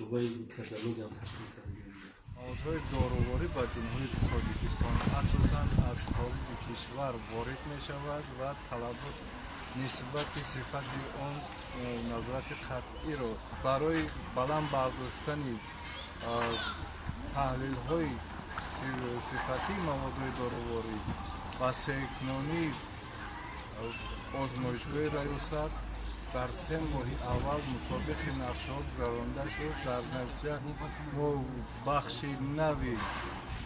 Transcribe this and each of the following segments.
Шӯъбаи микробиологиям ташкил кардем. Маводҳои доруворӣ ба Ҷумҳурии Тоҷикистон асосан аз хориҷи кишвар ворид мешавад ва талабот нисбати сифати он назорати қатъиро барои баланд бардоштани таҳлилҳои сифатии маводҳои доруворӣ ва секунонии озмоишгоҳи раёсат дар 3 моҳи аввал мутобиқи нақшаҳо гузаронда шуд. Дар натиҷа мо бахши нави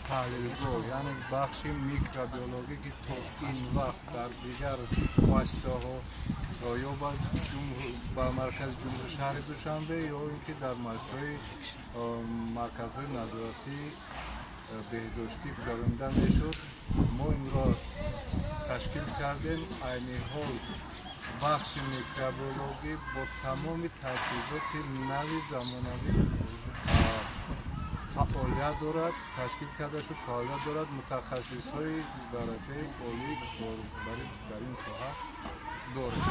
таҳлилгоҳ, яъне бахши микробиологӣ, ки то ин вақт дар дигар муассисаҳо ё ба маркази ҷумҳури шаҳри Душанбе, ё ин ки дар муассисаҳои марказҳои назоратии беҳдоштӣ гузаронида мешуд, мо инро ташкил кардем. Айни ҳол бахши микробиологӣ бо тамоми таҷҳизоти нави замонавӣ фаъолият дорад, ташкил карда шуд, фаъолият дорад. Мутахассисҳои дараҷаи олӣ дар ин соҳа дорем.